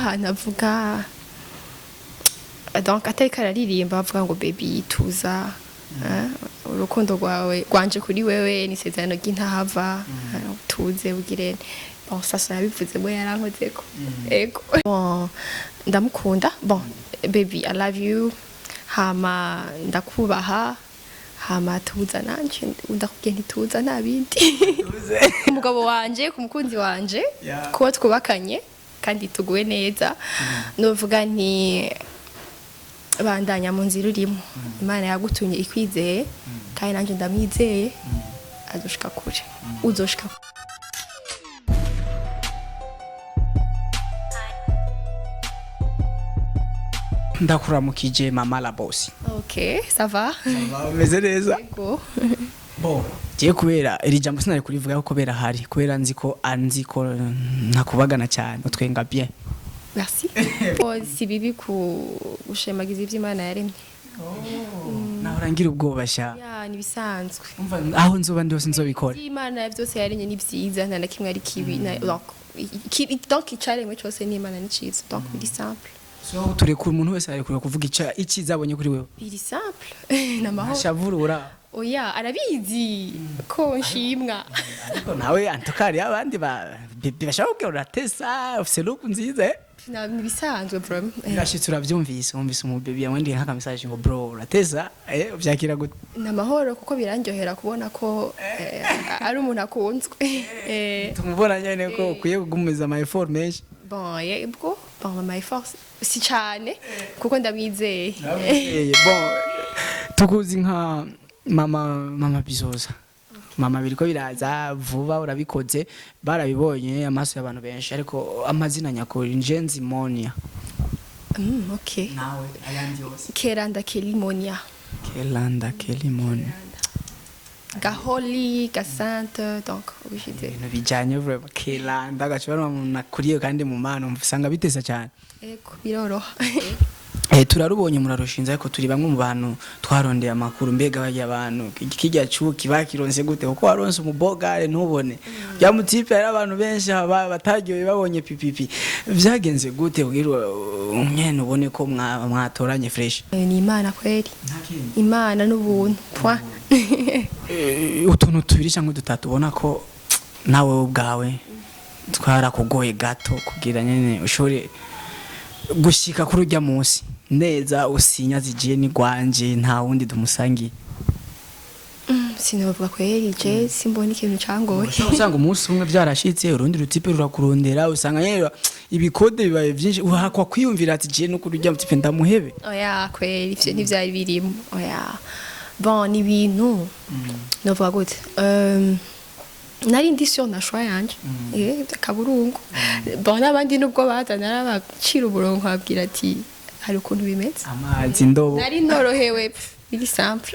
Ahantu avuga, donc atariko araririmba, avuga ngo: "Baby, tuza, urukundo rwawe rwanje kuri wewe ni isezerano ry'intahava, tuze ugire." Bon, sasa yabivuze we yarankozeko. Ego, bon, ndamukunda. Bon, baby, I love you, hama ndakubaha, hama tuza nanje ndakubwiye ntituza, nta bindi. Umugabo wanje, ku mukunzi wanje, kuba twubakanye kandi tuguwe neza, novuga nti bandanya mu nzira urimo, Imana yagutumye ikwizeye, kandi nanjye ndamwizeye, azoshika kure, uzoshika. Ndakuramukije, mama la boss. Ok, ça va. Umeze neza? Yego. Bon, je kubera iri jambo sinari kurivuga ko kubera hari kubera nzi ko anzi ko ntakubagana cyane, utwenga bien. Merci. Oh, si bibi ku gushemagiza ivyo Imana yaremye. Nahora ngira ubwoba sha. Ya, ni bisanzwe. Umva, aho nzoba ndi hose nzobikora. Ivyo Imana byose yaremye ni vyiza, nta na kimwe ari kibi. Donc donc icaremwe cyose n'Imana ni ciza, donc biri simple. So turekura umuntu wese arekura kuvuga ica icyiza abonye kuri wewe. Biri simple n'amahoro. Ntashavurura? Oya, arabizi ko nshimwa. Ariko nawe antukari abandi ba bébé bashaka kubwira uratesa, ufise look nziza, eh? Ni bisanzwe vraiment. Birashitse uravyumvise, wumvise umubébé yamwandiye nk'aka message ngo: "Bro, uratesa," eh, uvyakira gute? Ni amahoro, kuko birandyohera kubona ko ari umuntu akunzwe. Tumubona nyene ko ukwiye kugumiza ama effort menshi. Bon, yebwo, bon, ama effort si cyane kuko ndamwizeye. Bon, tukuzi nka mama Bizoza, mama biriko biraza vuba, urabikoze, barabibonye amaso y'abantu benshi, ariko amazina nyakuri Njenzi Monia. Ok. Nawe ayandi yose? Keranda Kelimonia. Kelanda Kelimonia. Gaholi Gasante, donc ubishyize. Ibintu bijanye vraiment, Kelanda gashobora umuntu akuriye kandi mu mano usanga bitesa cyane. Ego, biroroha. Turarubonye murarushinze, ariko turi bamwe mu bantu twarondeye amakuru. Mbega barya abantu kijya cuki bakironse gute? Kuko waronse umubogare ntubone ya mutipe, hari abantu benshi bataryoye babonye pipipi. Vyagenze gute kugira nyene ubone ko mwatoranye fresh? Ni Imana kweri, Imana n'ubuntu, point. Utuntu tubiri cyangwa dutatu ubona ko nawe ubwawe twarakugoye gato kugira nyene ushobore gushika kuri urya munsi neza, usinya zigiye ni gwanje, nta wundi tumusangiye. Sinovuga kweri, je simbona ikintu cangoye. Ushobora usanga umunsi umwe byarashitse, urundi rutipe rurakurondera, usanga nyene ibikode bibaye byinshi, uhakwa kwiyumvira ati je no kuri urya mutipe ndamuhebe. Oya kweri, ivyo ntivyari birimo, oya. Bon, ni ibintu novuga gute, nari ndi sûr na choix yanje, kaburungu. Bon, n'abandi nubwo baza narabacira uburongo, babwira ati hari ukuntu bimeze. Amazi ndobo. Nari norohewe, pff, biri simple.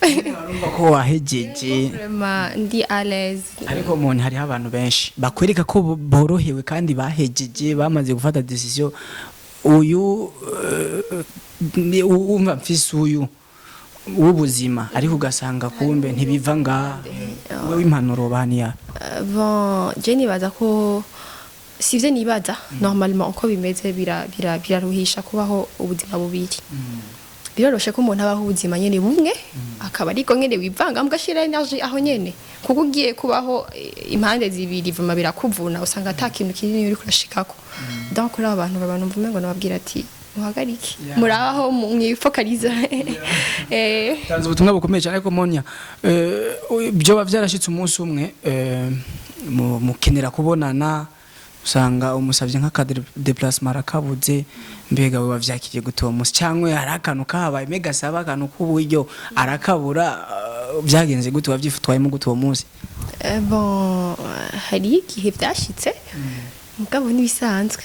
Urumva ko wahejeje. Vraiment, ndi à l'aise. Ariko umuntu, hariho abantu benshi bakwereka ko borohewe kandi bahejeje, bamaze gufata décision, uyu umva mfise uyu w'ubuzima, ariko ugasanga kumbe ntibiva ngaha. Wewe impanuro baniya? Bon, je nibaza ko sivyo, nibaza normalement uko bimeze biraruhisha kubaho ubuzima bubiri. Biroroshe ko umuntu abaho ubuzima nyene bumwe, akaba ariko nyene wivanga, mugashira énergie aho nyene, kuko ugiye kubaho impande zibiri vuma birakuvuna, usanga ata kintu kinini uri kurashikako. Donc kuri abo bantu abantu mvume ngo nababwira ati muhagarike, murabaho mwifokaliza. Tanze ubutumwa bukomeye cyane. Ariko Monia, byoba byarashitse umunsi umwe mukenera kubonana, usanga umusabye nk'aka déplacement arakabuze. Mbega we wavyakiriye gute uwo munsi? Cyangwa hari akantu kahabaye, mbega asaba akantu k'uburyo arakabura, byagenze gute? Wavyifutwayemo gute uwo munsi? Bon, hari igihe byashitse, mugabo n'ibisanzwe.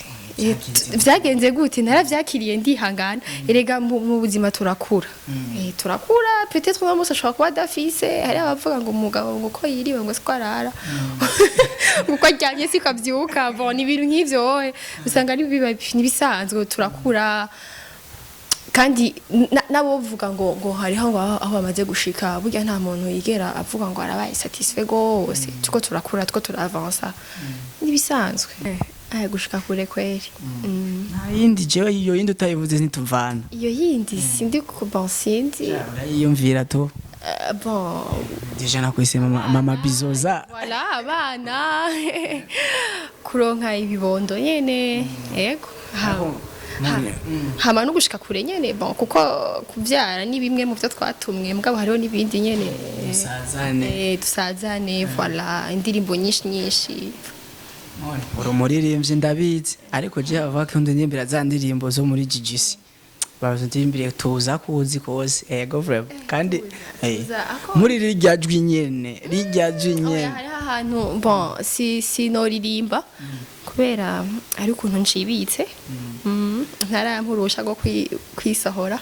Vyagenze gute? Naravyakiriye, ndihangana. Erega mu buzima turakura. Turakura, peut-être uno munsi ashobora kuba adafise. Hari abavuga ngo umugabo ngo uko yiriwe ngo siko arara, ngo uko aryamye siko avyuka. Bon, ni ibintu nk'ivyo wowe usanga ari biba n'ibisanzwe, turakura. Kandi n'abovuga ngo hariho ngo aho bamaze gushika, burya nta muntu yigera avuga ngo arabaye satisfait gose. Tuko turakura, tuko turavansa, nibisanzwe. Aya, gushika kure kweri. Nta yindi? Jewe iyo yindi utayivuze ntituvana. Iyo yindi sindi bon, sinzi. Urayiyumvira tu. Bon. Déjà nakwise mama, mama Bizoza. Voilà, abana, kuronka ibibondo nyene, yego. Hama no gushika kure nyene, bon, kuko kuvyara ni bimwe mu byo twatumwe, mugabo hariho n'ibindi nyene. Dusazane. Dusazane, voilà, indirimbo nyinshi nyinshi. Uri umuririmbyi ndabizi, ariko je avuga ko ndirimbira za ndirimbo zo muri GGC bazindirimbire tuza kuzi kose, ego vraiment, kandi Tuza, muri rirya jwi nyene, rirya jwi Oya, nyene. Hariho ahantu, bon, si sinoririmba kubera ari ukuntu ncibitse. Ntarampurusha rwo kwisohora.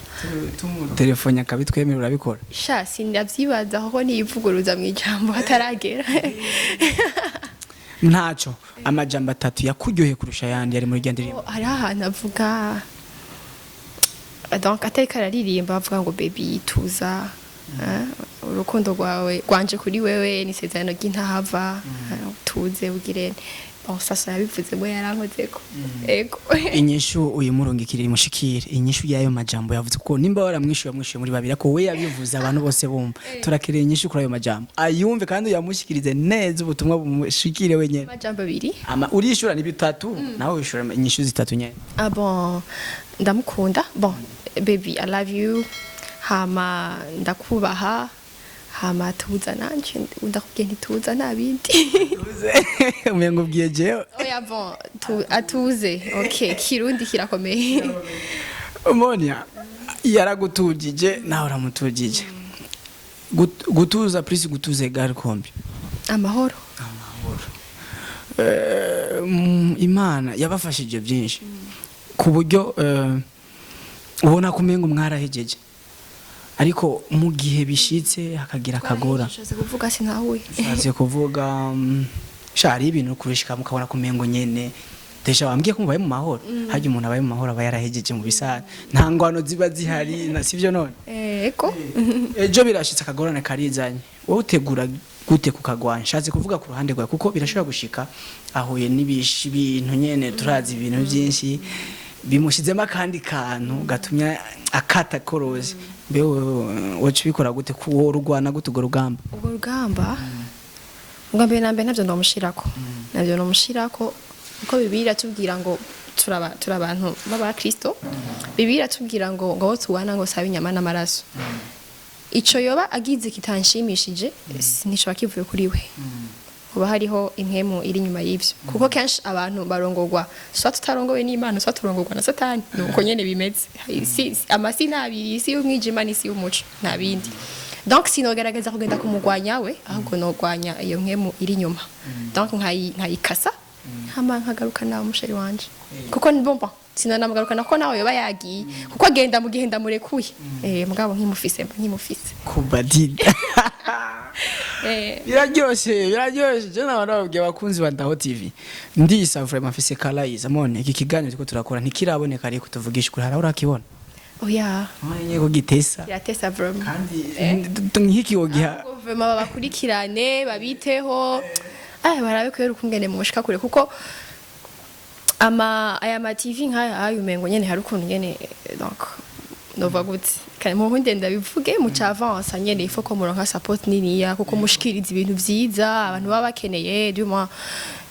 Telefone akabitwemerera, urabikora? Sha, sindavyibaza kuko niyivuguruza mu ijambo hataragera. Ntaco, amajambo atatu yakuryoheye kurusha ayandi yari muri irya ndirimbo. Hariho ahantu avuga, donc atariko araririmba avuga ngo: "Baby, tuza, urukundo rwawe rwanje kuri wewe ni isezerano ry'intahava, tuze ugire." Bon, sasa yabivuze ngo yarankozeko, ego. Inyishu uyimurungikire, imushikire, inyishu y'ayo majambo yavuze, kuko nimba waramwishuye, wamwishuye muri babiri, ariko we yabivuze abantu bose bumva. Turakereye inyishu kuri ayo majambo, ayumve kandi uyamushikirize neza, ubutumwa bumushikire wenyene. Amajambo abiri. Ama urishura ni bitatu, nawe wishura inyishu zitatu nyene. Ah bon, ndamukunda, bon, baby, I love you, hama ndakubaha, hama tuza nanje ndakubwiye ntituza, nta bindi. Umengo ubwiye jewe. Oya, bon, atuze, okay, Kirundi kirakomeye. Monia yaragutujije, nawe uramutujije. Gutuza plus gutuza égale combien? Amahoro. Imana yabafashije byinshi ku buryo ubona ko umengo mwarahejeje, ariko mu gihe bishitse hakagira akagora. Ushatse kuvuga sinahuye. Ushatse kuvuga, sha, hari ibintu kurishika mukabona ko umengo nyene déjà wambwiye ko mubaye mu mahoro. Harya umuntu abaye mu mahoro aba yarahejeje mu bisa, nta ngwano ziba zihari, na sivyo none? Ego. Ejo birashitse akagorane karizanye, wowe utegura gute kukagwanya? Nshatse kuvuga ku ruhande rwawe, kuko birashobora gushika ahuye n'ibishi ibintu nyene, turazi ibintu byinshi bimushizemo akandi kantu gatumye akata korozi. Mbe wowe waca ubikora gute? Ku wowe urwana gute urwo rugamba? Ubwo rugamba, ubwa mbere na mbere ntabyo ndamushirako kuko Bibiliya iratubwira ngo turi abantu b'abakristo. Bibiliya iratubwira ngo abo tubana ngo sabe inyama n'amaraso. Ico yoba agize kitanshimishije nticoba kivuye kuri we, hoba hariho impwemu iri inyuma y'ivyo, kuko kenshi abantu barongorwa soit tutarongowe n'Imana, soit turongorwa na Satani. Nuko nyene bimeze. Amasi ni abiri, isi y'umwijima n'isi y'umuco, nta bindi. Donc sinogerageza kugenda kumugwanya we, ahubwo nogwanya iyo mpwemu iri inyuma, donc nkayikasa, hama nkagaruka nawe umu chéri wanje, kuko ni bon, sinanamugarukana kuko nawe yoba yagiye, kuko agenda mu gihe ndamurekuye. Mugabo nkimufise mba nkimufise. Kubadida. Biraryoshe, biraryoshe. Je nawe nababwiye, abakunzi ba Ndaho TV, ndisa vraiment mfise kalayiza mone iki kiganiro turiko turakora ntikiraboneka, ariko tuvugisha ukuri, hari urakibona? Oya. Mwenye ko gitesa. Kiratesa vraiment. Kandi nk'iki wogiha. Guverinoma babakurikirane, babiteho, barabe kubera ukungene mushika kure, kuko ama aya ma TV nkaya ayo umengo nyene hari ukuntu nyene, donc nova gute kandi mu nkunde ndabivuge, muca avance nyene, il faut ko muronka support niniya, kuko mushikiriza ibintu vyiza abantu baba bakeneye, du moins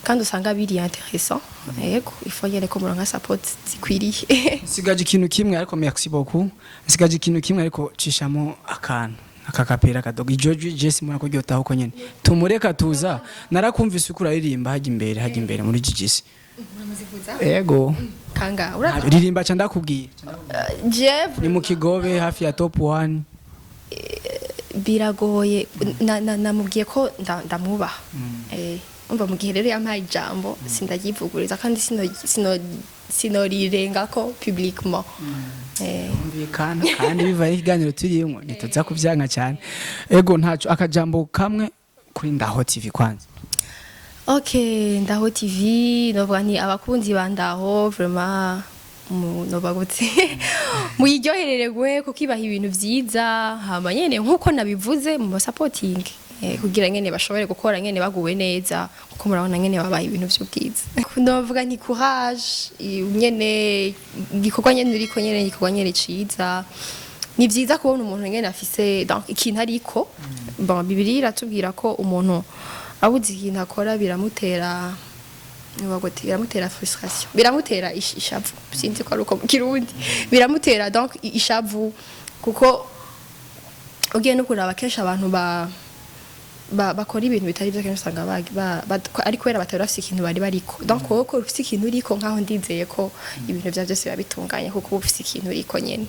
kandi usanga biri intéressant. Yego, il faut nyene ko muronka support zikwiriye. Nsigaje ikintu kimwe, ariko merci beaucoup. Nsigaje ikintu kimwe, ariko cishamo akantu akakapera kadogo ijoji Jesse mura kuryotaho uko nyene tumureka tuza. Narakumvise uko uraririmba hajya imbere muri GGC. Ego. Kanga ura. Ririmba ca ndakubwiye. Jeff. Ni mu Kigobe hafi ya Top 1. Biragoye, namubwiye ko ndamwubaha. Umva, mu gihe rero yampaye ijambo sindaryivuguriza kandi sinorirengako publiquement. Humvikana kandi bivaye ikiganiro turimo ntituza kubyanka cyane. Ego, ntaco, akajambo kamwe kuri Ndaho TV kwanza. Ok, Ndaho TV, novuga nti abakunzi ba Ndaho vraiment novuga gute, muyiryohererwe kuko ibaha ibintu vyiza, hama nyene nkuko nabivuze mu supporting. Kugira nyene bashobore gukora nyene baguwe neza, kuko murabona nyene babaye ibintu vy'ubwiza. Ndavuga nti courage, nyene igikorwa nyene uriko, nyene igikorwa nyene ciza. Ni vyiza kubona umuntu nyene afise donc ikintu ariko. Bon, Bibiliya iratubwira ko umuntu abuze ikintu akora biramutera bagote, biramutera frustration, biramutera ishavu, sinzi ko ari uko mu Kirundi, biramutera donc ishavu, kuko ugiye no kuraba kenshi abantu bakora ibintu bitari byo, kenshi usanga ari kubera batari bafise ikintu bari bariko. Donc wowe ko ufise ikintu uriko, nkaho ndizeye ko ibintu vya byose biba bitunganye, kuko uba ufise ikintu uriko nyene.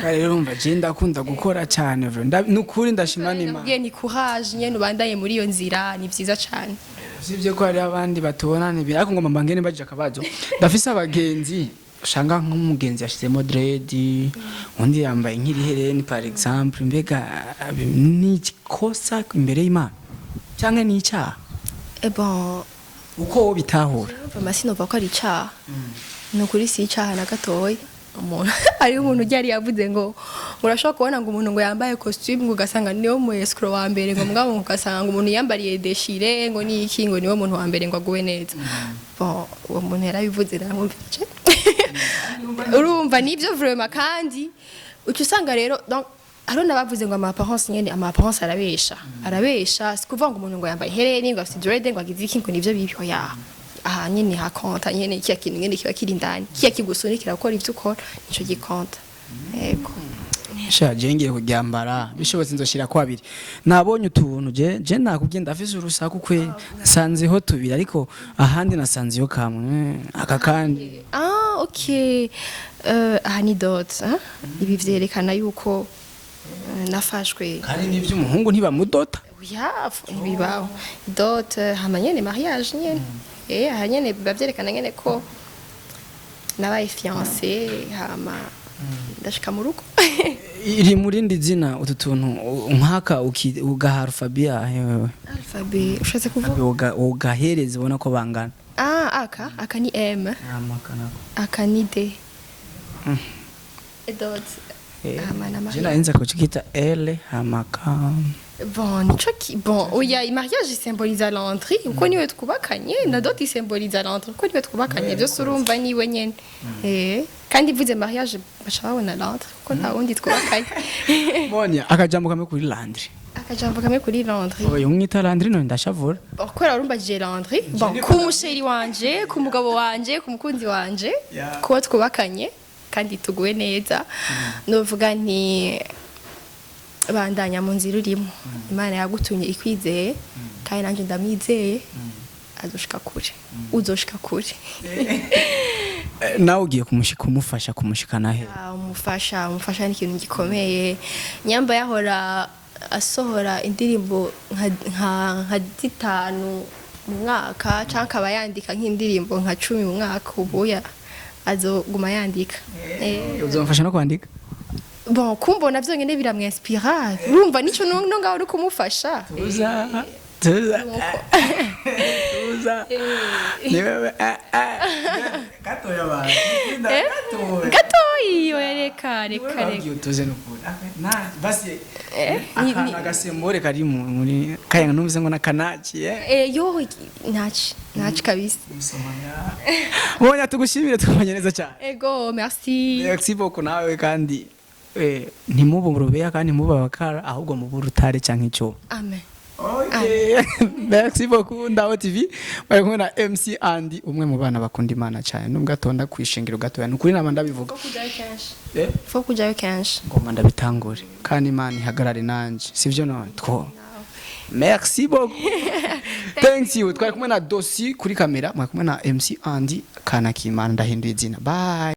Rero urumva je ndakunda gukora cyane vro. Nukuri ndashima n'Imana. Ndabwiye ni courage nyene, ubandaye muri iyo nzira, ni vyiza cane. Usibye ko hari abandi batubona nibi, ariko ngomba mbangene baje akabazo. Ndafise abagenzi usanga nk'umugenzi yashizemo dread, undi yambaye nk'irihereni par exemple. Mbega ni ikosa imbere y'Imana cyangwa ni icyaha? Eh bon. Uko wowe bitahura? Urumva, sinumva ko ari icaha, ni ukuri si icaha na gatoya. Umuntu, hariho umuntu ujya yavuze ngo urashobora kubona ngo umuntu ngo yambaye costume ngo ugasanga niwe mu escroc wa mbere, ngo mugabo ngo ugasanga ngo umuntu yambariye déchiré ngo ni iki, ngo niwe muntu wa mbere ngo aguwe neza. Bon, uwo muntu yarabivuze, naramwumvise. Urumva nibyo vraiment. Kandi uca usanga rero donc hariho n'abavuze ngo ama apparence nyene, ama apparence arabesha, arabesha. Si kuvuga ngo umuntu ngo yambaye ihereni, ngo afite dread, ngo agize iki, ngo nivyo bibi. Oya, aha nyene hakonta nyene kiya kintu nyene kiba kiri indani, kiya kigusunikira gukora ivyo ukora, nico gikonta, yego. Sha, je ngiye kuryambara, bishobotse nzoshira ko abiri. Nabonye utuntu, je nakubwiye ndafise urusaku kwe, nsanzeho tubiri, ariko ahandi nasanzeyo kamwe aka kandi. Ah, ok. Aha ni dot, hein? Ibi vyerekana yuko nafashwe. Kandi n'ivy'umuhungu ntibamudota. Oya, ntibibaho. Dot hama nyene mariage nyene. Aha nyene biba vyerekana nyene ko nabaye fiancé, hama ndashika mu rugo. Iri mu rindi zina utu tuntu nk'aka ugaha alphabet wewe? Alphabet ushatse kuvuga? Ugahereza ubona ko bangana. Ah, aka ni M. Aka ni D. Dot hama na Je mariage. narinze kucikita L hamaka. Bon, nico ki bon, oya, mariage isymboliza Landry uko niwe twubakanye, na dot isymboliza Landry uko niwe twubakanye. Byose urumva niwe nyene. Kandi ivuze mariage baca babona Landry kuko nta wundi twubakanye. Monya, akajambo kamwe kuri Landry. Akajambo kamwe kuri Landry? Oya, umwita Landry none ndashavura. Bon, kubera warumbajije Landry, bon, ku musheri wanje, ku mugabo wanje, ku mukunzi wanje, kuba twubakanye kandi tuguwe neza, novuga nti bandanya mu nzira urimo. Imana yagutumye ikwizeye, kandi nanjye ndamwizeye, azoshika kure, uzoshika kure. Nawe ugiye kumushika, kumufasha kumushikana he? Ah, umufasha ni ikintu gikomeye. Nyamba yahora asohora indirimbo nka zitanu mu mwaka canke akaba yandika nk'indirimbo nka 10 mu mwaka, ubu azoguma yandika. Uzamufasha no kwandika? Bon, kumbona vyonyene biramwinspira, urumva nico no ngaho uri kumufasha. Tuza, tuza, tuza, ni wewe gatoya abantu. Gatoya. Gatoyi? Oya, reka, reka, reka. Babwiye utuze nukuri na basi. Akantu agasembore kari muri kayanga numvise ngo nakanaki. Yo, ntaci, ntaci kabisa. Monya, tugushimire, twabanye neza cyane. Ego, merci. Merci beaucoup nawe. Kandi ntimube urubeya kandi ntimube abakara, ahubwo mube urutare canke icyuma. Amen. Okay. Merci beaucoup. Ndaho TV bari kumwe na MC Andy, umwe mu bana bakunda Imana cyane, nubwo atonda kwishingiro gatoya. Nukuri nama ndabivuga. Faut kujayo kenshi. Eh? Faut kujayo kenshi. Ngomba ndabitangure kandi Imana ihagarare nanje, sivyo? None two merci beaucoup, thanks you. Twari kumwe na Dosi kuri kamera, mwari kumwe na MC Andy Kanakimana. Ndahinduye izina. Bye.